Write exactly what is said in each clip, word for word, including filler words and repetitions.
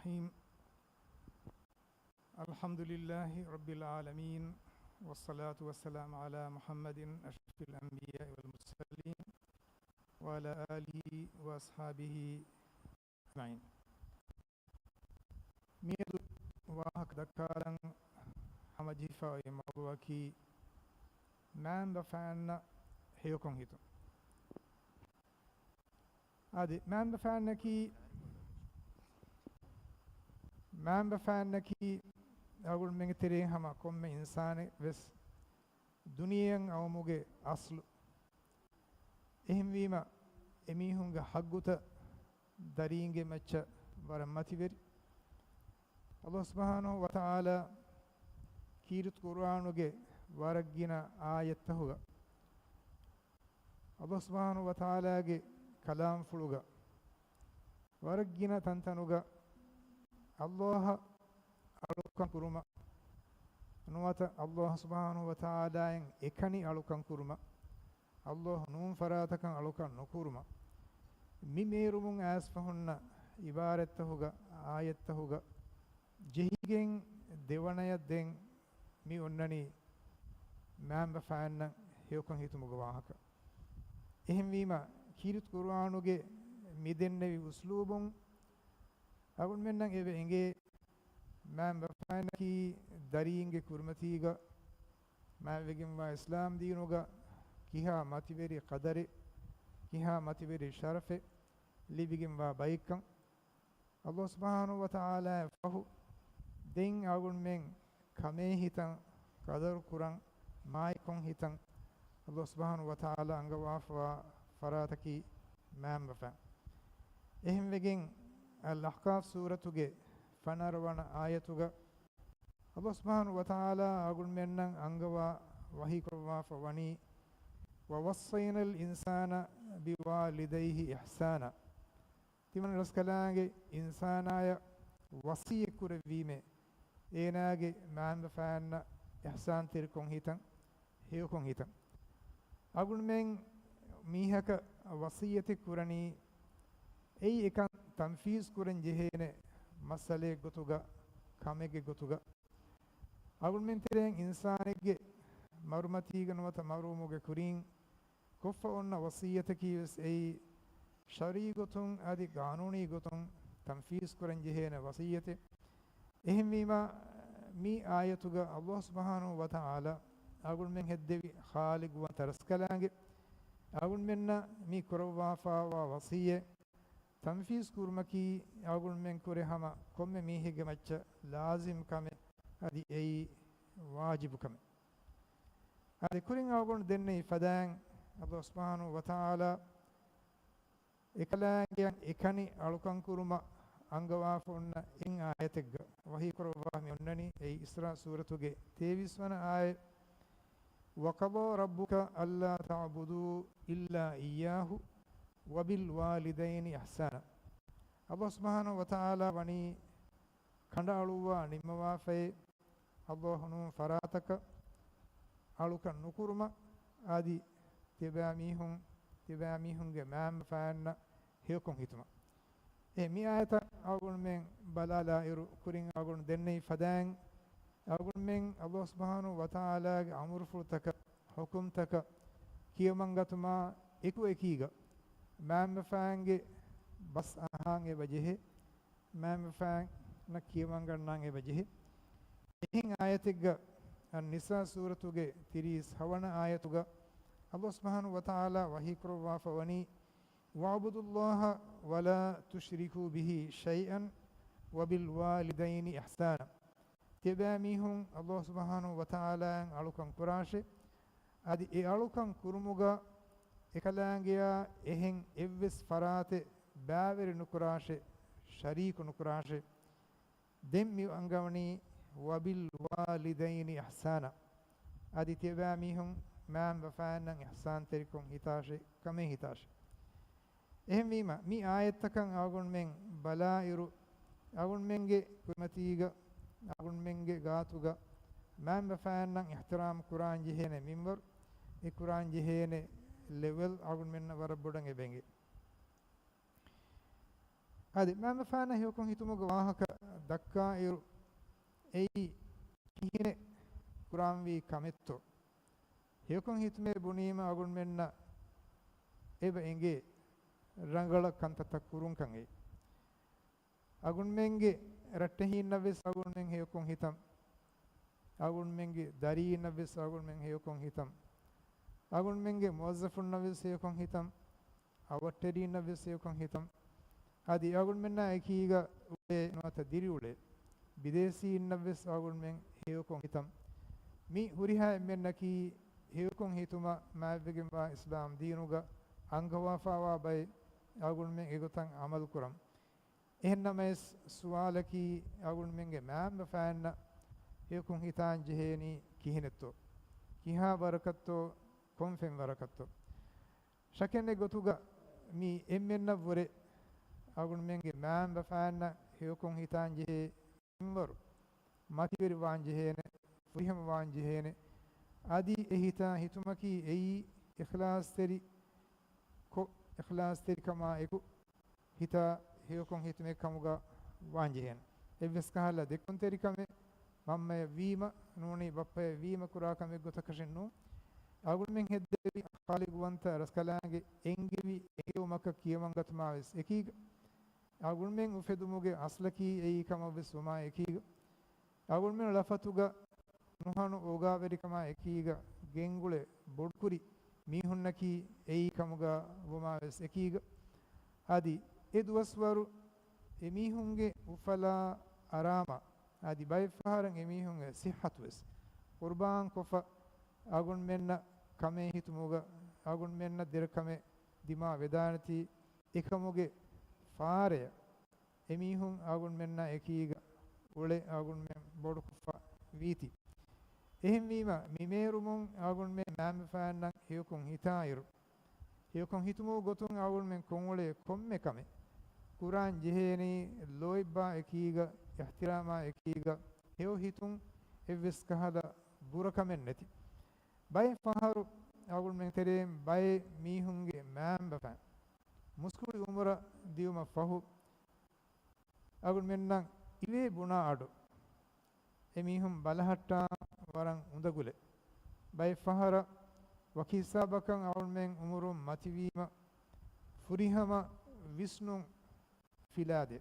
الرحيم. الحمد لله رب العالمين، والصلاة والسلام على محمد أشرف الأنبياء والمرسلين، وعلى آله وأصحابه أجمعين. މިއަދު ވާހަކަ ދައްކާލަން ހަމަޖެހިފައި މައުޟޫޢަކީ މައިންބަފައިންނަށް ހެޔޮކޮން ހިތުން. އަދި މައިންބަފައިންނަކީ، މައިންބަފައިންނަކީ އަޅުގަނޑުމެންގެ ތެރެއިން ހަމަ ކޮންމެ އިންސާނެއް ވެސް ދުނިޔެއަށް އައުމުގެ އަސްލު. އެހެންވީމަ، އެމީހުންގެ ހައްގުތައް ދަރީންގެ މައްޗަށް ވަރަށް މަތިވެރި. ﷲ ސުބްޙާނަހޫ ވަތަޢާލާ ކީރިތި ޤުރުއާނުގެ ވަރަށް ގިނަ އާޔަތްތަކުގަ، ﷲ ސުބްޙާނަހޫ ވަތަޢާލާގެ ކަލާމްފުޅުގަ، ވަރަށް ގިނަ ތަންތަނުގަ ﷲ އަށް އަޅުކަން ކުރުމަށް ނުވަތަ ﷲ ސުބްޙާނަހޫ ވަތަޢާލާއިން އެކަނި އަޅުކަން ކުރުމަށް، ﷲ ނޫން ފަރާތަކަށް އަޅުކަން ނުކުރުމަށް، މި މޭރުމުން އައިސްފަ ހުންނަ ޢިބާރަތްތަކުގަ، އާޔަތްތަކުގަ ޖެހިގެން ދެވަނަޔަށް ދެން މި އޮންނަނީ މައިންބަފައިންނަށް ހެޔޮކޮން ހިތުމުގެ ވާހަކަ. އެހެންވީމަ، ކީރިތި ޤުރުއާނުގެ މި ދެންނެވި އުސްލޫބުން އަޅުގަނޑުމެންނަށް އެބަ އެނގޭ، މައިންބަފައިންނަކީ ދަރީންގެ ކުރިމަތީގަ މާތްވެގެންވާ އިސްލާމް ދީނުގަ ކިހާ މަތިވެރި ޤަދަރެއް، ކިހާ މަތިވެރި ޝަރަފެއް ލިބިގެންވާ ބައެއްކަން. ﷲ ސުބްޙާނަހޫ ވަތަޢާލާއަށް ފަހު، ދެން އަޅުގަނޑުމެން ކަމޭހިތަން، ޤަދަރު ކުރަން، މާތްކޮން ހިތަން، ﷲ ސުބްޙާނަހޫ ވަތަޢާލާ އަންގަވާފަވާ ފަރާތަކީ މައިންބަފައިން. އެހެންވެގެން، އަލްއަޙްޤާފް ސޫރަތުގެ ފަނަރަ ވަނަ އާޔަތުގަ، ﷲ ސުބްޙާނަހޫ ވަތަޢާލާ އަޅުގަނޑުމެންނަށް އަންގަވާ ވަޙީ ކުރައްވާފަ ވަނީ، "وَوَصَّيْنَا الْإِنسَانَ بِوَالِدَيْهِ إِحْسَانًا." ތިމަން ރަސްކަލާނގެ އިންސާނާޔަށް ވަޞިއްޔަތް ކުރެއްވީމޭ، އޭނާގެ މައިންބަފައިންނަށް އިޙްސާންތެރިކޮން ހިތަން، ހެޔޮކޮން ހިތަން. އަޅުގަނޑުމެން މީހަކަށް ވަޞިއްޔަތެއް ކުރަނީ، އެއީ އެކަން ތަންފީޒް ކުރަން ޖެހޭނެ މައްސަލައެއް ގޮތުގަ، ކަމެއްގެ ގޮތުގަ. އަޅުގަނޑުމެން ތެރެއިން އިންސާނެއްގެ މަރުމަތީގަ ނުވަތަ މަރުވުމުގެ ކުރިން ކޮށްފަ އޮންނަ ވަޞިއްޔަތަކީ ވެސް އެއީ ޝަރުޢީ ގޮތުން އަދި ޤާނޫނީ ގޮތުން ތަންފީޒް ކުރަން ޖެހޭނެ ވަޞިއްޔަތެއް. އެހެންވީމާ، މި އާޔަތުގަ ﷲ ސުބްޙާނަހޫ ވަތަޢާލާ އަޅުގަނޑުމެން ހެއްދެވި ޚާލިޤުވަންތަ ރަސްކަލާނގެ އަޅުގަނޑުމެންނަށް މި ކުރައްވާފައިވާ ވަޞިއްޔަތް ތަންފީޒް ކުރުމަކީ އަޅުގަނޑުމެން ކުރެ ހަމަ ކޮންމެ މީހެއްގެ މައްޗަށް ލާޒިމް ކަމެއް އަދި އެއީ ވާޖިބު ކަމެއް. އަދި ކުރިން އަޅުގަނޑު ދެންނެވި ފަދައިން ﷲ ސުބްޙާނަހޫ ވަތަޢާލާ އެކަލާނގެއަށް އެކަނި އަޅުކަން ކުރުމަށް އަންގަވާފަ އޮންނަ އެއް އާޔަތެއްގަ ވަޙީ ކުރައްވާ މި އޮންނަނީ، އެއީ އިސްރާ ސޫރަތުގެ ތޭވީސް ވަނަ އާޔަތް، "وَقَضَىٰ رَبُّكَ أَلَّا تَعْبُدُوا إِلَّا إِيَّاهُ وَبِالْوَالِدَيْنِ إِحْسَانًا." ﷲ ސުބްޙާނަހޫ ވަތަޢާލާ ވަނީ ކަނޑައަޅުއްވާ ނިންމަވާފައޭ، ﷲ ނޫން ފަރާތަކަށް އަޅުކަން ނުކުރުމަށް، އަދި ތިބާމީހުން، ތިބާމީހުންގެ މައިންބަފައިންނަށް ހެޔޮކޮން ހިތުމަށް. އެ މި އާޔަތަށް އަޅުގަނޑުމެން ބަލާލާއިރު، ކުރިން އަޅުގަނޑު ދެންނެވި ފަދައިން، އަޅުގަނޑުމެން ﷲ ސުބްޙާނަހޫ ވަތަޢާލާގެ އަމުރުފުޅުތަކަށް، ޙުކުމްތަކަށް ކިޔަމަންގަތުމާ އެކު އެކީގަ މައިންބަފައިންގެ ބަސް އަހާން އެބަ ޖެހޭ، މައިންބަފައިންނަށް ކިޔަމަންގަންނާން އެބަ ޖެހޭ. އެހެން އާޔަތެއްގަ، އައްނިސާ ސޫރަތުގެ ތިރީސް ހަވަނަ އާޔަތުގަ، ﷲ ސުބްޙާނަހޫ ވަތަޢާލާ ވަޙީ ކުރައްވާފަ ވަނީ، "وَاعْبُدُوا اللَّهَ وَلَا تُشْرِكُوا بِهِ شَيْئًا وَبِالْوَالِدَيْنِ إِحْسَانًا." ތިބާމީހުން ﷲ ސުބްޙާނަހޫ ވަތަޢާލާއަށް އަޅުކަން ކުރާށޭ. އަދި އެ އަޅުކަން ކުރުމުގަ އެކަލާނގެއާ އެހެން އެއްވެސް ފަރާތެއް ބައިވެރި ނުކުރާށޭ، ޝަރީކު ނުކުރާށޭ. ދެން މި އަންގަވަނީ، "وَبِالْوَالِدَيْنِ إِحْسَانًا." އަދި ތިބާމީހުން މައިންބަފައިންނަށް އިޙްސާންތެރިކޮށް ހިތާށޭ، ކަމޭ ހިތާށޭ. އެހެންވީމަ، މި އާޔަތްތަކަށް އަޅުގަނޑުމެން ބަލާއިރު، އަޅުގަނޑުމެންގެ ކުރިމަތީގަ، އަޅުގަނޑުމެންގެ ގާތުގަ މައިންބަފައިންނަށް އިޙްތިރާމް ކުރާން ޖެހޭނެ މިންވަރު، އެ ކުރާން ޖެހޭނެ ލެވެލް އަޅުގަނޑުމެންނަށް ވަރަށް ބޮޑަށް އެބައެނގޭ. އަދި މައިންބަފައިންނަށް ހެޔޮކޮން ހިތުމުގެ ވާހަކަ ދައްކާއިރު، އެއީ ކިހިނެއް ކުރާންވީ ކަމެއްތޯ؟ ހެޔޮކޮން ހިތުމޭ ބުނީމަ އަޅުގަނޑުމެންނަށް އެބަ އެނގޭ ރަނގަޅަށް ކަންތައްތައް ކުރުންކަން އެއީ. އަޅުގަނޑުމެންގެ ރައްޓެހީންނަށް ވެސް އަޅުގަނޑުމެން ހެޔޮކޮން ހިތަން. އަޅުގަނޑުމެންގެ ދަރީންނަށް ވެސް އަޅުގަނޑުމެން ހެޔޮކޮން ހިތަން. އަޅުގަނޑުމެންގެ މުވައްޒަފުންނަށް ވެސް ހެޔޮކޮން ހިތަން. އަވަށްޓެރީންނަށް ވެސް ހެޔޮކޮން ހިތަން. އަދި އަޅުގަނޑުމެންނާ އެކީގަ އުޅޭ ނުވަތަ ދިރިއުޅޭ ބިދޭސީންނަށް ވެސް އަޅުގަނޑުމެން ހެޔޮކޮން ހިތަން. މި ހުރިހާ އެންމެންނަކީ ހެޔޮކޮން ހިތުމަށް މާތްވެގެންވާ އިސްލާމް ދީނުގަ އަންގަވާފާވާ ބައެއް އަޅުގަނޑުމެން އެގޮތަށް އަމަލުކުރަން. އެހެންނަމަވެސް ސުވާލަކީ އަޅުގަނޑުމެންގެ މައިންބަފައިންނަށް ހެޔޮކޮން ހިތާން ޖެހޭނީ ކިހިނެއްތޯ؟ ކިހާ ވަރަކަށްތޯ؟ ކޮން ފެންވަރަކަށްތޯ؟ ޝަކެއް ނެތް ގޮތުގަ މި އެންމެންނަށްވުރެ އަޅުގަނޑުމެންގެ މައިންބަފައިންނަށް ހެޔޮކޮން ހިތާން ޖެހޭ މިންވަރު މަތިވެރިވާން ޖެހޭނެ، ފުރިހަމަވާން ޖެހޭނެ. އަދި އެ ހިތާ ހިތުމަކީ އެއީ އިޚްލާޞްތެރި ކޮށް، އިޚްލާޞްތެރިކަމާ އެކު ހިތާ ހެޔޮކޮން ހިތުމެއް ކަމުގަ ވާން ޖެހޭނެ. އެއްވެސް ކަހަލަ ދެކުންތެރިކަމެއް، މަންމަޔަށް ވީމަ ނޫނީ ބައްޕަޔަށް ވީމަ ކުރާ ކަމެއް ގޮތަކަށެއް ނޫން. އަޅުގަނޑުމެން ހެއްދެވި ޚާލިޤުވަންތަ ރަސްކަލާނގެ އެންގެވި އެންގެވުމަކަށް ކިޔަމަންގަތުމާ ވެސް އެކީގަ، އަޅުގަނޑުމެން އުފެދުމުގެ އަސްލަކީ އެއީ ކަމަށް ވެސް ވުމާ އެކީގަ، އަޅުގަނޑުމެން ޅަފަތުގަ ނުހަނު އޯގާވެރިކަމާ އެކީގަ ގެންގުޅޭ ބޮޑުކުރި މީހުންނަކީ އެއީ ކަމުގަ ވުމާ ވެސް އެކީގަ، އަދި އެ ދުވަސްވަރު އެމީހުންގެ އުފަލާ އަރާމާ އަދި ބައެއް ފަހަރަށް އެމީހުންގެ ސިއްހަތު ވެސް ޤުރުބާން ކޮށްފަ، އަޅުގަނޑުމެންނަށް ކަމޭ ހިތުމުގަ އަޅުގަނޑުމެންނަށް ދެރަ ކަމެއް ދިމާ ވެދާނެތީ، އެކަމުގެ ފާރަޔަށް އެމީހުން އަޅުގަނޑުމެންނާ އެކީގަ އުޅެ އަޅުގަނޑުމެން ބޮޑުކޮށްފަ ވީތީ. އެހެންވީމަ، މި މޭރުމުން އަޅުގަނޑުމެން މައިންބަފައިންނަށް ހެޔޮކޮން ހިތާއިރު، ހެޔޮކޮން ހިތުމުގެ ގޮތުން އަޅުގަނޑުމެން ކޮށްއުޅޭ ކޮންމެ ކަމެއް ކުރާން ޖެހޭނީ ލޯތްބާ އެކީގަ، އިޙްތިރާމާ އެކީގަ، ހެޔޮ ހިތުން އެއްވެސް ކަހަލަ ބުރަކަމެއް ނެތި. ބައެއް ފަހަރު އަޅުގަނޑުމެން ތެރެއިން ބައެއް މީހުންގެ މައިންބަފައިން މުސްކުޅި އުމުރަށް ދިއުމަށް ފަހު، އަޅުގަނޑުމެންނަށް އިވޭ ބުނާ އަޑު، އެމީހުން ބަލަހައްޓާ ވަރަށް އުނދަގުލެއް. ބައެއް ފަހަރަށް ވަކި ހިސާބަކަށް އަޅުގަނޑުމެން އުމުރުން މަތިވީމަ، ފުރިހަމަ ވިސްނުން ފިލާދޭ.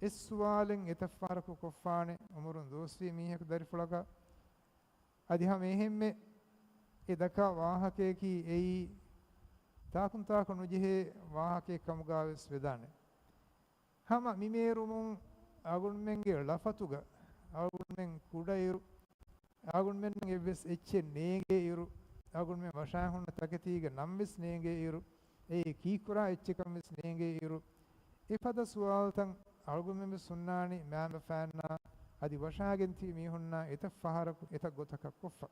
އެއް ސުވާލެއް އެތައް ފަހަރަކު ކޮށްފާނެ، އުމުރުން ދުވަސްވީ މީހަކު ދަރިފުޅަކަށް. އަދި ހަމަ އެހެންމެ އެ ދައްކާ ވާހަކަޔަކީ އެއީ ތާކުންތާކު ނުޖެހޭ ވާހަކައެއް ކަމުގަ ވެސް ވެދާނެ. ހަމަ މި މޭރުމުން އަޅުގަނޑުމެންގެ ޅަފަތުގަ އަޅުގަނޑުމެން ކުޑައިރު، އަޅުގަނޑުމެންނަށް އެއްވެސް އެއްޗެއް ނޭނގޭ އިރު، އަޅުގަނޑުމެން ވަށާހުންނަ ތަކެތީގެ ނަން ވެސް ނޭނގޭ އިރު، އެއީ ކީއްކުރާ އެއްޗެއްކަން ވެސް ނޭނގޭ އިރު، އެފަދަ ސުވާލުތައް އަޅުގަނޑުމެން ވެސް ހުންނާނީ މައިންބަފައިންނާ އަދި ވަށާގެން ތިބި މީހުންނާ އެތައް ފަހަރަކު އެތައް ގޮތަކަށް ކޮށްފަ.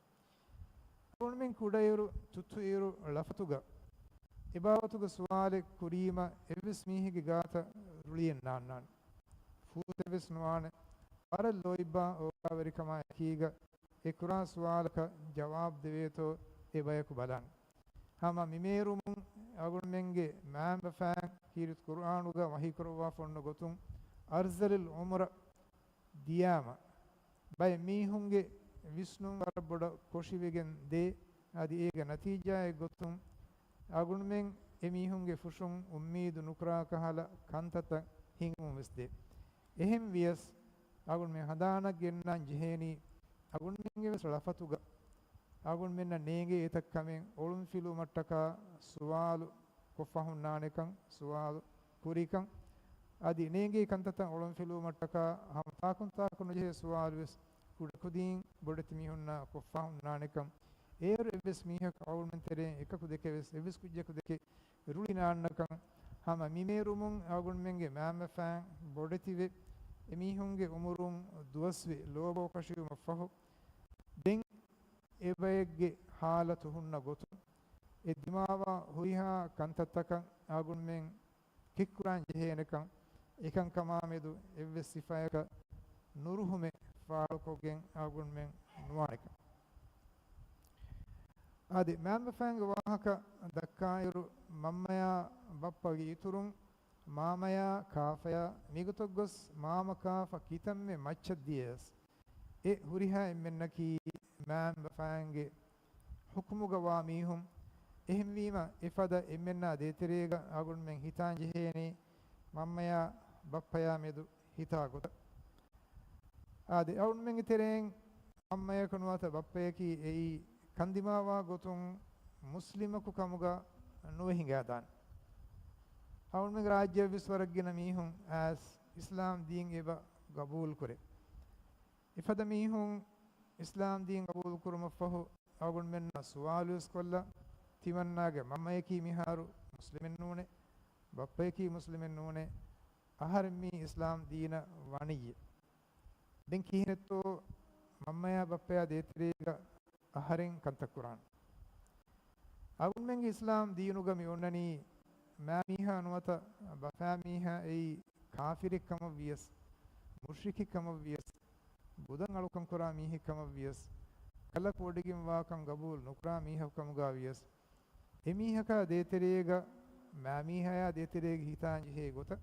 އަޅުގަނޑުމެން ކުޑައިރު، ތުއްތުއިރު، ޅަފަތުގަ އެބާވަތުގެ ސުވާލެއް ކުރީމަ އެއްވެސް މީހެއްގެ ގާތަށް ރުޅިއެއް ނާންނާނެ. ފޫތެއް ވެސް ނުވާނެ. ވަރަށް ލޯތްބާ އޯގާވެރިކަމާ އެކީގަ އެ ކުރާ ސުވާލަކަށް ޖަވާބު ދެވޭތޯ އެ ބަޔަކު ބަލާނެ. ހަމަ މި މޭރުމުން އަޅުގަނޑުމެންގެ މައިންބަފައިން ކީރިތި ޤުރުއާނުގަ ވަޙީކުރައްވާފަ އޮންނަ ގޮތުން، އަރްޒަލިލް ޢުމުރަށް ދިޔާމަ، ބައެއް މީހުންގެ ވިސްނުން ވަރަށް ބޮޑަށް ކޮށިވެގެން ދޭ. އަދި އޭގެ ނަތީޖާއެއް ގޮތުން، އަޅުގަނޑުމެން އެމީހުންގެ ފުށުން އުއްމީދު ނުކުރާ ކަހަލަ ކަންތައްތައް ހިނގުމުން ވެސް ދޭ. އެހެން ވިޔަސް، އަޅުގަނޑުމެން ހަނދާނަށް ގެންނާން ޖެހޭނީ، އަޅުގަނޑުމެންގެ ވެސް ޅަފަތުގަ އަޅުގަނޑުމެންނަށް ނޭނގޭ އެތައް ކަމެއް އޮޅުންފިލުވުމަށްޓަކާ ސުވާލު ކޮށްފަ ހުންނާނެކަން، ސުވާލު ކުރިކަން، އަދި ނޭނގޭ ކަންތައްތައް އޮޅުންފިލުވުމަށްޓަކާ ހަމަ ތާކުންތާކު ނުޖެހޭ ސުވާލު ވެސް ކުޑަކުދިން ބޮޑެތި މީހުންނާ ކޮށްފަ ހުންނާނެކަން، އޭރު އެއްވެސް މީހަކު އަޅުގަނޑުމެން ތެރެއިން އެކަކު ދެކެ ވެސް އެއްވެސް ކުއްޖަކު ދެކެ ރުޅި ނާންނަކަން، ހަމަ މި މޭރުމުން އަޅުގަނޑުމެންގެ މައިންބަފައިން ބޮޑެތިވެ، އެމީހުންގެ އުމުރުން ދުވަސްވެ ލޯބޯކަށިވުމަށްފަހު، ދެން އެބައެއްގެ ހާލަތު ހުންނަ ގޮތުން، އެ ދިމާވާ ހުރިހާ ކަންތައްތަކަށް އަޅުގަނޑުމެން ކެތްކުރާން ޖެހޭނެކަން، އެކަންކަމާމެދު އެއްވެސް ސިފަޔަކަށް ނުރުހުމެއް ފާޅުކޮށްގެން އަޅުގަނޑުމެން ނުވާނެކަން. އަދި މައިންބަފައިންގެ ވާހަކަ ދައްކާއިރު، މަންމަޔާ ބައްޕަގެ އިތުރުން މާމަޔާ ކާފަޔާ މިގޮތަށް ގޮސް މާމަ ކާފަ ކިތަންމެ މައްޗަށް ދިޔަޔަސް، އެ ހުރިހާ އެންމެންނަކީ މާމްބަފައިންގެ ހުކުމުގަ ވާ މީހުން. އެހެންވީމަ، އެފަދަ އެންމެންނާ ދޭތެރޭގަ އަޅުގަނޑުމެން ހިތާން ޖެހޭނީ މަންމަޔާ ބައްޕަޔާ މެދު ހިތާ ގޮތަށް. އާދެ، އަޅުގަނޑުމެންގެ ތެރެއިން މަންމަޔަކު ނުވަތަ ބައްޕަޔަކީ އެއީ ކަންދިމާވާ ގޮތުން މުސްލިމަކު ކަމުގަ ނުވެ ހިނގާދާނެ. އަޅުގަނޑުމެންގެ ރާއްޖެއަށް ވެސް ވަރަށް ގިނަ މީހުން އައިސް އިސްލާމް ދީން އެބަ ގަބޫލު ކުރޭ. އެފަދަ މީހުން އިސްލާމް ދީން ގަބޫލު ކުރުމަށްފަހު އަޅުގަނޑުމެންނަށް ސުވާލު ވެސް ކޮށްލަ، ތިމަންނާގެ މަންމަޔަކީ މިހާރު މުސްލިމެއް ނޫނޭ، ބައްޕަޔަކީ މުސްލިމެއް ނޫނޭ، އަހަރެން މީ އިސްލާމް ދީނަށް ވަނިއްޔޭ. ދެން ކިހިނެއްތޯ މަންމަޔާ ބައްޕަޔާ ދޭތެރޭގަ އަހަރެން ކަންތައް ކުރާން؟ އަޅުގަނޑުމެންގެ އިސްލާމް ދީނުގަ މި އޮންނަނީ މާމީހާ ނުވަތަ ބަފާމީހާ އެއީ ކާފިރެއް ކަމަށް ވިޔަސް، މުޝްރިކެއް ކަމަށް ވިޔަސް، ބުދަން އަޅުކަން ކުރާ މީހެއް ކަމަށް ވިޔަސް، ކަލަކު ވޮޑިގެން ވާކަން ގަބޫލު ނުކުރާ މީހަކު ކަމުގަ ވިޔަސް، އެމީހަކާ ދޭތެރޭގަ، މާމީހާޔާ ދޭތެރޭގެ ހިތާން ޖެހޭ ގޮތަށް،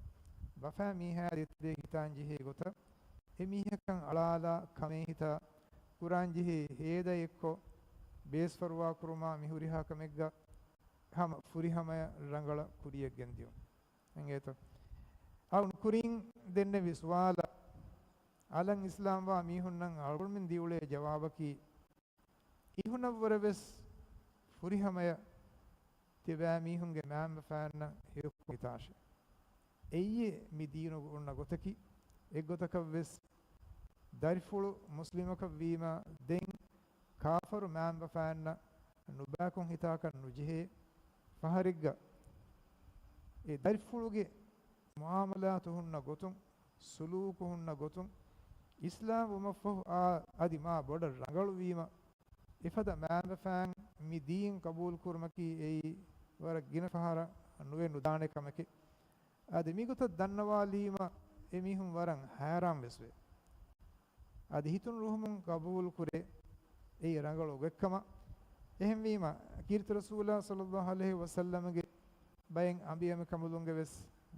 ބަފާ މީހާޔާ ދޭތެރޭގެ ހިތާން ޖެހޭ ގޮތަށް، އެމީހަކަށް އަޅާލާ ކަމޭ ހިތާ ކުރާން ޖެހޭ ހޭދަ އެއްކޮށް، ބޭސްފަރުވާ ކުރުމާ މި ހުރިހާ ކަމެއްގަ ހަމަ ފުރިހަމަޔަށް ރަނގަޅަށް ކުރިޔަށް ގެންދިޔުން. އެނގޭތަ؟ އަޅުން ކުރިން ދެންނެވި ސުވާލަށް އަލަށް އިސްލާމްވާ މީހުންނަށް އަޅުގަނޑުމެން ދިއުޅޭ ޖަވާބަކީ، އިހުނަށްވުރެ ވެސް ފުރިހަމަޔަށް ތިބާ މީހުންގެ މާމްބަފާންނަށް ހެޔޮކޮށް ހިތާށެ. އެއީ މި ދީނުގަ އޮންނަ ގޮތަކީ. އެއްގޮތަކަށް ވެސް ދަރިފުޅު މުސްލިމަކަށް ވީމަ، ދެން ކާފަރު މާމްބަފާންނަށް ނުބައިކޮށް ހިތާކަށް ނުޖެހޭ ފަހަރެއްގަ، އެ ދަރިފުޅުގެ މުއާމަލާތު ހުންނަ ގޮތުން، ސުލޫކު ހުންނަ ގޮތުން، އިސްލާމް ވުމަށްފަހު އާ އަދި މާ ބޮޑަށް ރަނގަޅުވީމަ، އެފަދަ މާމްބަފާން މި ދީން ޤަބޫލު ކުރުމަކީ އެއީ ވަރަށް ގިނަ ފަހަރަށް ނުވެ ނުދާނެ ކަމެކޭ. އަދި މިގޮތަށް ދަންނަވާލީމަ އެމީހުން ވަރަށް ހައިރާން ވެސްވޭ. އަދި ހިތުން ރުހުމުން ޤަބޫލު ކުރޭ އެއީ ރަނގަޅު ގޮތްކަމަށް. އެހެންވީމަ، ކީރިތި ރަސޫލާ ޞައްލައްލާހު ޢަލައިހި ވަސައްލަމަގެ ބައެއް އަނބިޔާ މިކަނބުލުންގެ ވެސް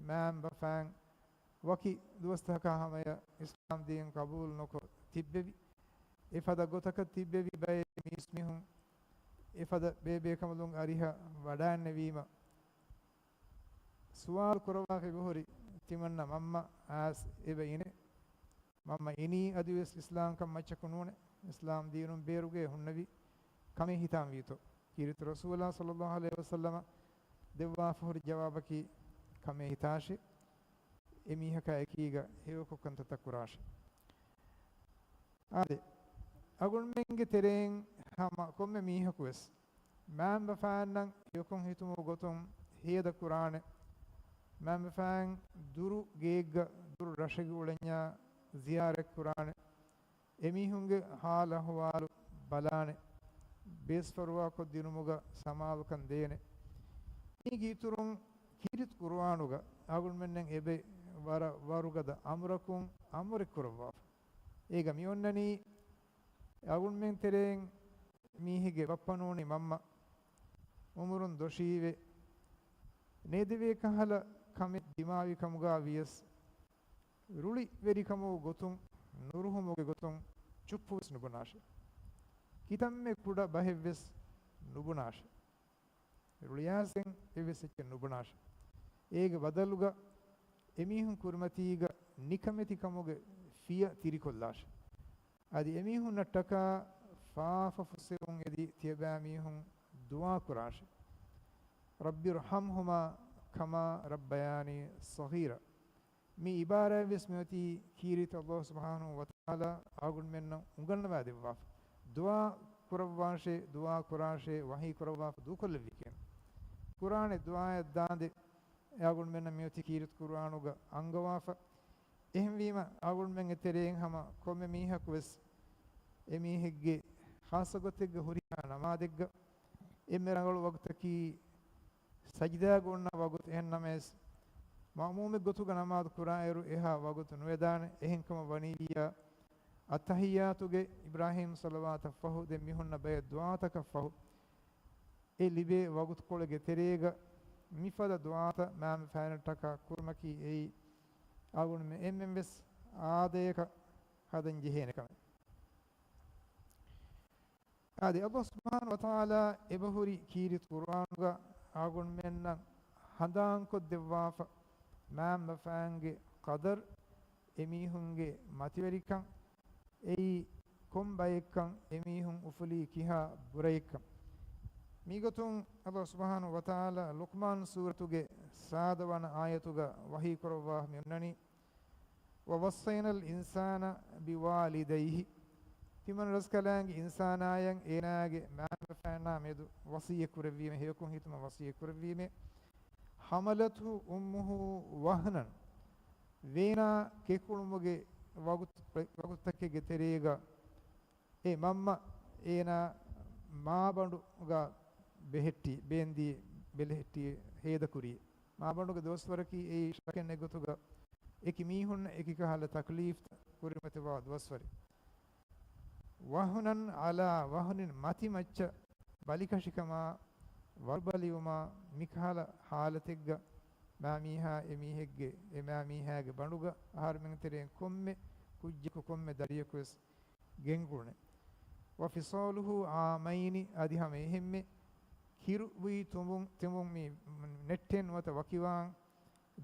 މާމްބަފާން ވަކި ދުވަސްތަކާ ހަމަޔަށް އިސްލާމް ދީން ޤަބޫލު ނުކޮށް ތިއްބެވި. އެފަދަ ގޮތަކަށް ތިއްބެވި ބައެއް މީސްމީހުން އެފަދަ ބޭބޭކަނބުލުން އަރިހަށް ވަޑައިންނެވީމަ، ސުވާލު ކުރައްވާފަ އެބަހުރި، ތިމަންނަ މަންމަ އައިސް އެބަ އިނޭ؟ މަންމަ އިނީ އަދިވެސް އިސްލާމްކަން މައްޗަކު ނޫނޭ. އިސްލާމް ދީނުން ބޭރުގައި ހުންނެވި ކަމެއް ހިތާން ވީތޯ؟ ކީރިތި ރަސޫލާ ޞައްލައްލާހު ޢަލައިހި ވަސައްލަމަ ދެއްވާފަ ހުރި ޖަވާބަކީ، ކަމޭ ހިތާށޭ، އެމީހަކާ އެކީގަ ހެޔޮކޮށް ކަންތައްތައް ކުރާށޭ. އާދެ، އަޅުގަނޑުމެންގެ ތެރެއިން ހަމަ ކޮންމެ މީހަކު ވެސް މާމްބަފާންނަށް ހެޔޮކޮށް ހިތުމުގެ ގޮތުން ހޭދަ ކުރާނެ. މާމްބަފާން ދުރު ގެއެއްގަ ދުރު ރަށެއްގަ އުޅެންޏާ ޒިޔާރަތް ކުރާނެ. އެމީހުންގެ ހާލު އަހުވާލު ބަލާނެ. ބޭސްފަރުވާކޮށްދިނުމުގަ ސަމާލުކަން ދޭނެ. މީގެ އިތުރުން ކީރިތި ޤުރުއާނުގަ އަޅުގަނޑުމެންނަށް އެބަ ވަރަށް ވަރުގަދަ އަމުރަކުން އަމުރެއް ކުރައްވާފަ. އޭގަ މިއޮންނަނީ އަޅުގަނޑުމެން ތެރެއިން މީހެއްގެ ބައްޕަ ނޫނީ މަންމަ، އުމުރުން ދޮށީވެ، ނޭދެވޭ ކަހަލަ ކަމެއް ދިމާވި ކަމުގަ ވިޔަސް، ރުޅިވެރިކަމުގެ ގޮތުން، ނުރުހުމުގެ ގޮތުން ޗުއްޕުވެސް ނުބުނާށެ. ކިތަންމެ ކުޑަ ބަހެއްވެސް ނުބުނާށެ. ރުޅިއައިސް އެއްވެސް އެއްޗެއް ނުބުނާށެ. އޭގެ ބަދަލުގަ އެމީހުން ކުރިމަތީގަ ނިކަމެތިކަމުގެ ފިޔަ ތިރިކޮށްލާށެ. އަދި އެމީހުންނަށްޓަކާ ފާފަ ފުއްސެވުން އެދި ތިޔަބައިމީހުން ދުޢާ ކުރާށެ. رب ارحمهما كما ربياني صغيرا. މި އިބާރާތްވެސް މިއޮތީ ކީރިތި ﷲ ސުބްޙާނަހޫ ވަތަޢާލާ އަޅުގަނޑުމެންނަށް އުނގަންނަވާ ދެއްވާފަ. ދުޢާ ކުރައްވާށޭ، ދުޢާ ކުރާށޭ، ވަޙީ ކުރައްވާފަ ދޫކޮށްލެއްވި ކިޔަން. ޤުރްއާނެއް ދުޢާއަށް ދާނދެ އަޅުގަނޑުމެންނަށް މިއޮތީ ކީރިތި ޤުރްއާނުގަ އަންގަވާފަ. އެހެންވީމަ، އަޅުގަނޑުމެންގެ ތެރެއިން ހަމަ ކޮންމެ މީހަކު ވެސް އެމީހެއްގެ ޚާއްޞަ ގޮތެއްގަ ހުރިހާ ނަމާދެއްގަ އެންމެ ރަނގަޅު ވަގުތަކީ ސަޖިދާގަ އޮންނަ ވަގުތު. އެހެންނަމަވެސް، މައުމޫމެއް ގޮތުގަ ނަމާދު ކުރާއިރު އެހާ ވަގުތު ނުވެދާނެ. އެހެންކަމަށް ވަނީވިއްޔާ، އައްތަޙިއްޔާތުގެ އިބްރާހީމް ޞަލަވާތަށް ފަހު، ދެން މި ހުންނަ ބައެއް ދުޢާތަކަށް ފަހު، އެ ލިބޭ ވަގުތުކޮޅެއްގެ ތެރޭގަ މިފަދަ ދުޢާތައް މާމަ ފާނަށްޓަކާ ކުރުމަކީ އެއީ އަޅުގަނޑުމެން އެންމެން ވެސް އާދަޔަކަށް ހަދަން ޖެހޭނެ ކަމެއް. އާދެ، އަﷲ ސުބްޙާނަހޫ ވަތަޢާލާ އެބަހުރި ކީރިތި ޤުރްއާނުގަ އަޅުގަނޑުމެންނަށް ހަނދާންކޮށްދެއްވާފަ، މާމަ ފާންގެ ޤަދަރު، އެމީހުންގެ މަތިވެރިކަން، އެއީ ކޮން ބައެއްކަން، އެމީހުން އުފުލީ ކިހާ ބުރައެއްކަން. މިގޮތުން އަﷲ ސުބްޙާނަހޫ ވަތަޢާލާ ލުޤްމާން ސޫރަތުގެ ސާދަ ވަނަ އާޔަތުގަ ވަޙީ ކުރައްވާ މި އޮންނަނީ، وَوَصَّيْنَا الْإِنسَانَ بِوَالِدَيْهِ. ތިމަން ރަސްކަލާނގެ އިންސާނާޔަށް އޭނާގެ މާމަފާނާ މެދު ވަޞިއްޔަތް ކުރެއްވީމެ، ހެޔޮކޮން ހިތުމަށް ވަޞިއްޔަތް ކުރެއްވީމެ. حَمَلَتْهُ أُمُّهُ وَهْنًا. ވޭނާ ކެކުޅުމުގެ ވަގުތު، ވަގުތުތަކެއްގެ ތެރޭގަ އެ މަންމަ އޭނާ މާބަނޑުގަ ބެހެއްޓި، ބޭންދީ ބެލެހެއްޓި ހޭދަކުރީ. މާބަނޑުގެ ދުވަސްވަރަކީ އެއީ ޝަކެއް ނެތް ގޮތުގަ އެކި މީހުންނަށް އެކި ކަހަލަ ތަކްލީފްތައް ކުރިމަތިވާ ދުވަސްވަރެއް. وَهْنًا عَلَىٰ وَهْنٍ، މަތިމައްޗަށް ބަލިކަށިކަމާ، ވަރުބަލިވުމާ، މިކަހަލަ ޙާލަތެއްގަ މާމީހާ އެމީހެއްގެ، އެ މާމީހާގެ ބަނޑުގަ އަހަރުމެން ތެރެއިން ކޮންމެ ކުއްޖަކު ކޮންމެ ދަރިޔަކު ވެސް ގެންގުޅުނެ. وَفِصَالُهُ عَامَيْنِ، އަދި ހަމަ އެހެންމެ ކިރު ވީ ތުނބުން، ތިބުން މި ނެއްޓެން ނުވަތަ ވަކިވާން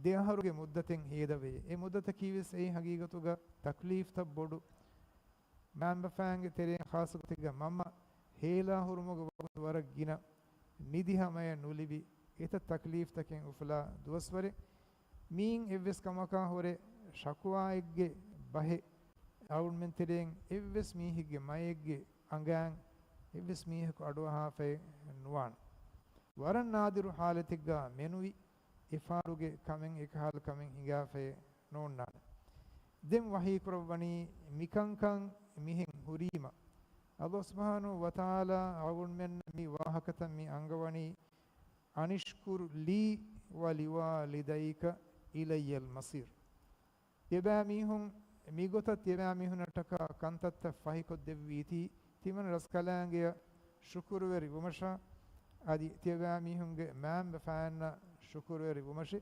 ދެ އަހަރުގެ މުއްދަތެއް ހޭދަވޭ. އެ މުއްދަތަކީ ވެސް އެއީ ހަގީގަތުގަ ތަކްލީފްތައް ބޮޑު. މާމަފާންގެ ތެރެއިން ޚާއްޞަގޮތެއްގަ މަންމަ ހޭލާ ހުރުމުގެ ވަގުތު ވަރަށް ގިނަ، ނިދި ހަމަޔަށް ނުލިބި، އެތައް ތަކްލީފްތަކެއް އުފުލާ ދުވަސްވަރެއް. މީން އެއްވެސް ކަމަކާ ހުރެ ޝަކުވާއެއްގެ ބަހެއް އަޅުގަނޑުމެން ތެރެއިން އެއްވެސް މީހެއްގެ މައެއްގެ އަނގައިން އެއްވެސް މީހަކު އަޑުއަހާފައެއް ނުވާނެ. ވަރަށް ނާދިރު ޙާލަތެއްގަ މެނުވި އެފާރުގެ ކަމެއް އެކަހަލަ ކަމެއް ހިނގާފައެއް ނޯންނާނެ. ދެން ވަޙީ ކުރައްވަނީ މިކަންކަން މިހެން ހުރީމަ، އަﷲ ސުބްޙާނަހޫ ވަތަޢާލާ އަޅުގަނޑުމެންނަށް މި ވާހަކަތައް މި އަންގަވަނީ، أَنِ اشْكُرْ لِي وَلِوَالِدَيْكَ إِلَيَّ الْمَصِيرُ. ތިޔަބައިމީހުން މިގޮތަށް ތިޔަބައިމީހުންނަށްޓަކާ ކަންތައްތައް ފަހިކޮށްދެއްވީތީ، ތިމަން ރަސްކަލާނގެއަށް ޝުކުރުވެރިވުމަށާ، އަދި ތިޔަބައިމީހުންގެ މާމަފާންނަށް ޝުކުރުވެރިވުމަށެ.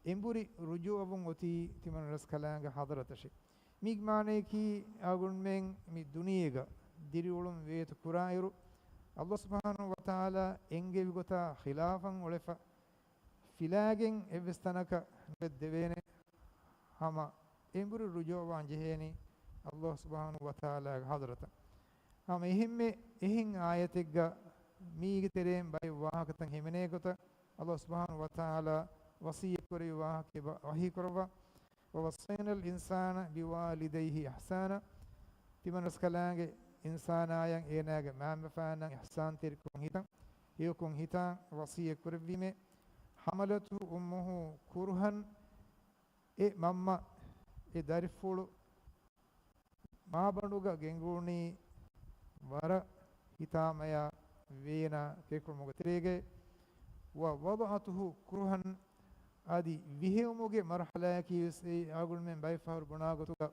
އެނބުރި ރުޖޫޢަވުން އޮތީ ތިމަން ރަސްކަލާނގެ ޙަޟްރަތަށެ. މީގެ މާނަޔަކީ، އަޅުގަނޑުމެން މި ދުނިޔޭގަ ދިރިއުޅުން ވޭތު ކުރާއިރު، އަﷲ ސުބްޙާނަހޫ ވަތަޢާލާ އެންގެވި ގޮތާ ޚިލާފަށް އުޅެފަ، ފިލާގެން އެއްވެސް ތަނަކަށް ނުލައްދެވޭނެ ހަމަ އެނބުރި ރުޖޫޢަވާން ޖެހޭނީ އަﷲ ސުބްޙާނަހޫ ވަތަޢާލާގެ ޙަޟްރަތަށް. ހަމަ އެހެންމެ އެހެން އާޔަތެއްގަ މީގެ ތެރެއިން ބައެއް ވާހަކަތައް ހިމެނޭ ގޮތަށް އަﷲ ސުބްޙާނަހޫ ވަތަޢާލާ ވަޞިއްޔަތް ކުރެއްވި ވާހަކަ އެބަ ވަޙީ ކުރައްވާ، وَوَصَّيْنَا الْإِنسَانَ بِوَالِدَيْهِ إِحْسَانًا. ތިމަން ރަސްކަލާނގެ އިންސާނާޔަށް އޭނާގެ މާމަފާނަށް އިޙްސާންތެރިކޮށް ހިތަން، ހެޔޮކޮށް ހިތާން ވަޞިއްޔަތް ކުރެއްވީމޭ. حَمَلَتْهُ أُمُّهُ كُرْهًا، އެ މަންމަ އެ ދަރިފުޅު މާބަނޑުގަ ގެންގުޅުނީ ވަރަށް ހިތާމަޔާ ވޭނާ ކެކުޅުމުގެ ތެރޭގައި. وَوَضَعَتْهُ كُرْهًا، އަދި ވިހެއުމުގެ މަރުޙަލާއަކީ ވެސް އެއީ އަޅުގަނޑުމެން ބައެއް ފަހަރު ބުނާ ގޮތުގަ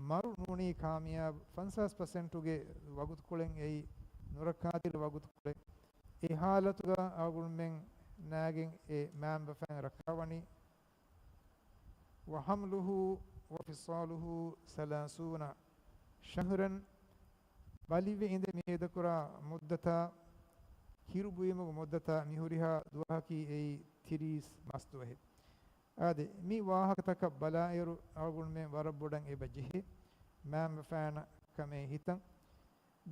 މަރު ނޫނީ ކާމިޔާބު ފަންސާސް ޕަސެންޓުގެ ވަގުތުކޮޅެއް އެއީ ނުރައްކާތެރި ވަގުތުކޮޅެއް. އެ ޙާލަތުގަ އަޅުގަނޑުމެން ނާގެން އެ މާމަފާން ރައްކާވަނީ. وَحَمْلُهُ وَفِصَالُهُ ثَلَاثُونَ شَهْرًا، ބަލިވެ އިނދެ މި ހޭދަކުރާ މުއްދަތާ، ކިރުބުއިމުގެ މުއްދަތާ މި ހުރިހާ ދުވަހަކީ އެއީ ތިރީސް މަސްދުވަހެއް. އާދެ، މި ވާހަކަތަކަށް ބަލާއިރު އަޅުގަނޑުމެން ވަރަށް ބޮޑަށް އެބަ ޖެހޭ މާމަފާނަށް ކަމޭ ހިތަން.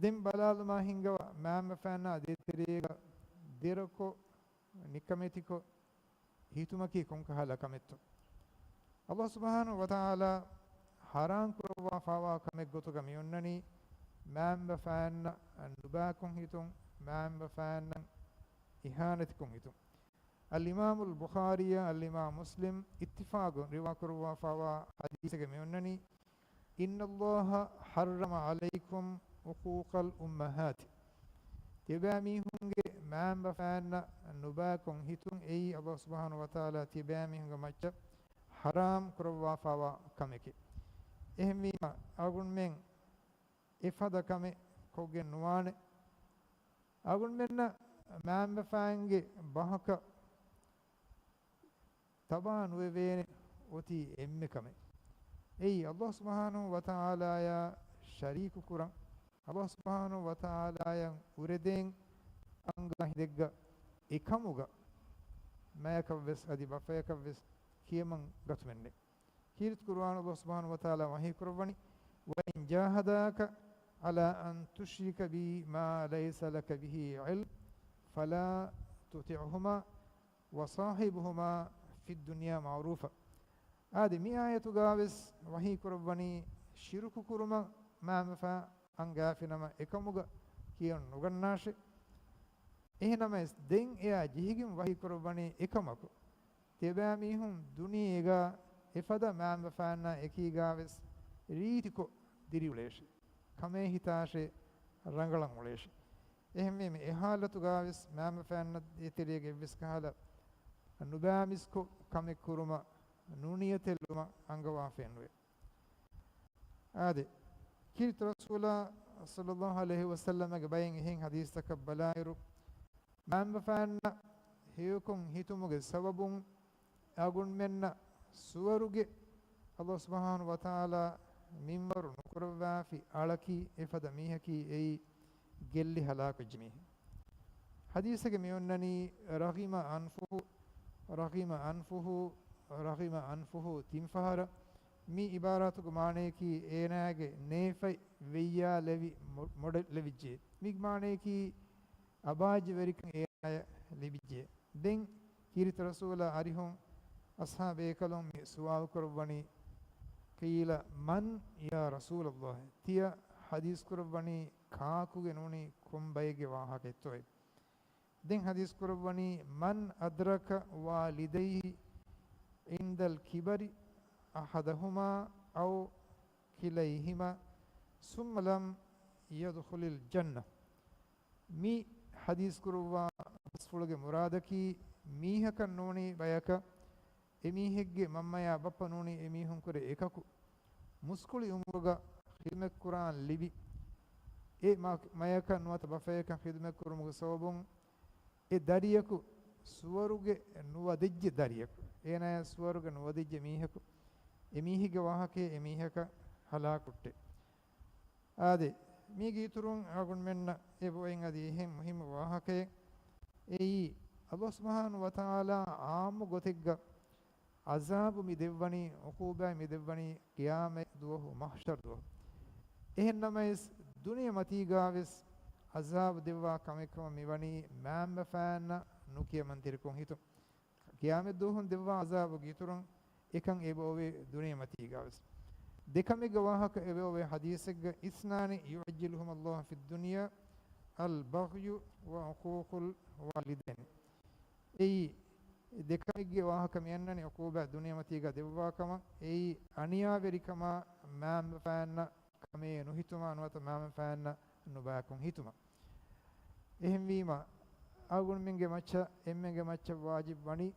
ދެން ބަލާލުމާ ހިނގަވާ މާމަފާނާ ދޭތެރޭގަ ދެރަކޮށް، ނިކަމެތިކޮށް، ހިތުމަކީ ކޮންކަހަލަ ކަމެއްތޯ؟ އަﷲ ސުބްޙާނަހޫ ވަތަޢާލާ ޙަރާމް ކުރައްވާފާވާ ކަމެއް ގޮތުގަ މިއޮންނަނީ، މާމަފާންނަށް ނުބައިކޮށް ހިތުން، މާމަފާންނަށް އިހާނެތިކޮށް ހިތުން. އަލްއިމާމުލް ބުޚާރީއާ އަލްއިމާމު މުސްލިމް އިއްތިފާގުން ރިވާ ކުރައްވާފާވާ ޙަދީޘެއްގަ މިއޮންނަނީ، إِنَّ اللَّهَ حَرَّمَ عَلَيْكُمْ عُقُوقَ الْأُمَّهَاتِ. ތިޔަބައިމީހުންގެ މާމަފާންނަށް ނުބައިކޮށް ހިތުން އެއީ އަﷲ ސުބްޙާނަހޫ ވަތަޢާލާ ތިޔަބައިމީހުންގެ މައްޗަށް ޙަރާމް ކުރައްވާފާވާ ކަމެކޭ. އެހެންވީމަ، އަޅުގަނޑުމެން އެފަދަ ކަމެއް ކޮށްގެން ނުވާނެ. އަޅުގަނޑުމެންނަށް މާމަފާންގެ ބަހަކަށް ތަބާ ނުވެވޭނެ އޮތީ އެންމެ ކަމެއް. އެއީ ﷲ ސުބްޙާނަހޫ ވަތަޢާލާޔާ ޝަރީކު ކުރަން، ﷲ ސުބްޙާނަހޫ ވަތަޢާލާޔަށް އުރެދޭން އަންގާ ހިނދެއްގަ އެކަމުގަ މަޔަކަށްވެސް އަދި ބަފަޔަކަށްވެސް ކިޔަމަން ގަތުމެއްނެތް. ކީރިތި ޤުރުއާނު ﷲ ސުބްޙާނަހޫ ވަތަޢާލާ ވަޙީ ކުރައްވަނީ، وإن جاهداك على أن تشرك بي ما ليس لك به علم فلا تطعهما وصاحبهما في الدنيا معروفا. އާދެ، މި އާޔަތުގަވެސް ވަޙީ ކުރައްވަނީ ޝިރުކު ކުރުމަށް މައިންބަފައިން އަންގާފިނަމަ އެކަމުގަ ކިޔަން ނުގަންނާށޭ. އެހެނަމަވެސް ދެން އެއާ ޖެހިގެން ވަޙީ ކުރައްވަނީ އެކަމަކު، ތިޔަބައިމީހުން ދުނިޔޭގަ އެފަދަ މައިންބަފައިންނާ އެކީގަވެސް ރީތިކޮށް ދިރިއުޅޭށޭ. ކަމޭ ހިތާށޭ ރަނގަޅަށް އުޅޭށޭ. އެހެންވީމަ އެ ޙާލަތުގަވެސް މައިންބަފައިންނަށް އެތެރޭގަ އެއްވެސް ކަހަލަ ނުބައިމީސްކޮށް ކަމެއް ކުރުމަށް ނުނިޔަތެއް ލުމަށް އަންގަވާފައެއްނުވޭ. އާދެ، ކީރިތި ރަސޫލާ ޞައްލައްލާހު ޢަލައިހި ވަސައްލަމަގެ ބައެއް އެހެން ޙަދީޘްތަކަށް ބަލާއިރު، މައިންބަފައިންނަށް ހެޔޮކޮށް ހިތުމުގެ ސަބަބުން އަޅުގަނޑުމެންނަށް ސުވަރުގެ ﷲ ސުބްޙާނަހޫ ވަތަޢާލާ މިންވަރު ނުކުރައްވާފި އަޅަކީ އެފަދަ މީހަކީ އެއީ ގެއްލި ހަލާކުވެއްޖެ މީހެއް. ޙަދީޘެއްގަ މި އޮންނަނީ، رغم أنفه، رغم أنفه، رغم أنفه ތިން ފަހަރަށް. މި ޢިބާރާތުގެ މާނަޔަކީ އޭނާގެ ނޭފަތް ވެއްޔާލެވި މޮ-، މޮޑެލް ލެވިއްޖެ. މި މާނަޔަކީ އަބާއްޖަވެރިކަން އޭނާޔަށް ލިބިއްޖެ. ދެން ކީރިތި ރަސޫލާ އަރިހުން އަޞްޙާބު ބޭކަލުން މި ސުވާލު ކުރައްވަނީ، قيل من يا رسول الله؟ ތިޔަ ޙަދީޘް ކުރައްވަނީ ކާކުގެ ނޫނީ ކޮން ބައެއްގެ ވާހަކައެއްތޯއޭ؟ ދެން ޙަދީޘް ކުރައްވަނީ، من أدرك والديه عند الكبر أحدهما أو كليهما ثم لم يدخل الجنة. މި ޙަދީޘް ކުރައްވާ ބަސްފުޅުގެ މުރާދަކީ، މީހަކަށް ނޫނީ ބަޔަކަށް އެމީހެއްގެ މަންމަޔާ ބައްޕަ ނޫނީ އެމީހުންކުރެ އެކަކު، މުސްކުޅި އުމުރުގަ ޚިދުމަތްކުރާން ލިބި، އެ މަ-، މަޔަކަށް ނުވަތަ ބަފަޔަކަށް ޚިދުމަތްކުރުމުގެ ސަބަބުން އެ ދަރިޔަކު ސުވަރުގެ ނުވަދެއްޖެ ދަރިޔަކު، އޭނާޔަށް ސުވަރުގެ ނުވަދެއްޖެ މީހަކު، އެމީހެއްގެ ވާހަކައެއް އެމީހަކަށް ހަލާކު ހުއްޓޭ. އާދެ، މީގެ އިތުރުން އަޅުގަނޑުމެންނަށް އެބައޮތް އަދި އެހެން މުހިއްމު ވާހަކައެއް. އެއީ، ﷲ ސުބްޙާނަހޫ ވަތަޢާލާ ޢާއްމު ގޮތެއްގަ ޢަޒާބު މި ދެއްވަނީ، ޢުޤޫބާތް މި ދެއްވަނީ ޤިޔާމަތް ދުވަހު، މަޙްޝަރު ދުވަހު. އެހެން ނަމަވެސް، ދުނިޔެމަތީގަވެސް ޢަޒާބު ދެއްވާ ކަމެއް ކަމަށް މިވަނީ މައިންބަފައިންނަށް ނުކިޔަމަންތެރިކޮށް ހިތުން. ޤިޔާމަތް ދުވަހުން ދެއްވާ ޢަޒާބުގެ އިތުރުން އެކަން އެބައޮވޭ ދުނިޔެމަތީގަވެސް. ދެކަމެއްގެ ވާހަކަ އެބައޮވޭ ޙަދީޘެއްގަ، اثنان يعجلهما الله في الدنيا البغي وعقوق الوالدين. އެއީ، ދެކަމެއްގެ ވާހަކަ މިއަންނަނީ ޢުޤޫބާތް ދުނިޔެމަތީގަ ދެއްވާ ކަމަށް. އެއީ، އަނިޔާވެރިކަމާ މައިންބަފައިންނަށް ކަމޭ ނުހިތުމާ ނުވަތަ މައިންބަފައިންނަށް ނުބަޔަކުން ހިތުމަށް. އެހެންވީމަ، އަޅުގަނޑުމެންގެ މައްޗަށް، އެންމެންގެ މައްޗަށް ވާޖިބު ވަނީ،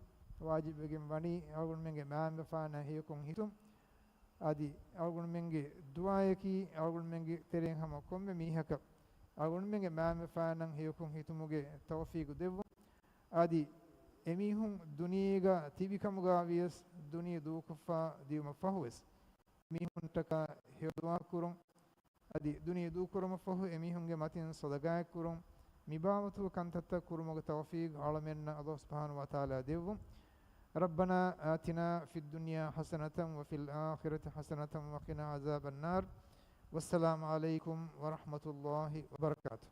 ވާޖިބުވެގެން ވަނީ، އަޅުގަނޑުމެންގެ މައިންބަފައިންނަށް ހެޔޮކޮށް ހިތުން. އަދި އަޅުގަނޑުމެންގެ ދުޢާޔަކީ، އަޅުގަނޑުމެންގެ ތެރެއިން ހަމަ ކޮންމެ މީހަކަށް އަޅުގަނޑުމެންގެ މައިންބަފައިންނަށް ހެޔޮކޮށް ހިތުމުގެ ތައުފީޤު ދެއްވުން. އަދި އެމީހުން ދުނިޔޭގަ ތިބިކަމުގަ ވިޔަސް، ދުނިޔެ ދޫކޮށްފަ ދިޔުމަށް ފަހުވެސް، މީހުންނަށްޓަކާ ހެޔޮ ދުޢާ ކުރުން، އަދި ދުނިޔެ ދޫކުރުމަށްފަހު އެމީހުންގެ މަތިން ޞަދަޤާތް ކުރުން، މިބާވަތުގެ ކަންތައްތައް ކުރުމުގެ ތައުފީޤު އަޅަމެންނަށް ﷲ ސުބްޙާނަހޫ ވަތަޢާލާ ދެއްވުން. ربنا آتنا في الدنيا حسنة وفي الآخرة حسنة وقنا عذاب النار. والسلام عليكم ورحمة الله وبركاته.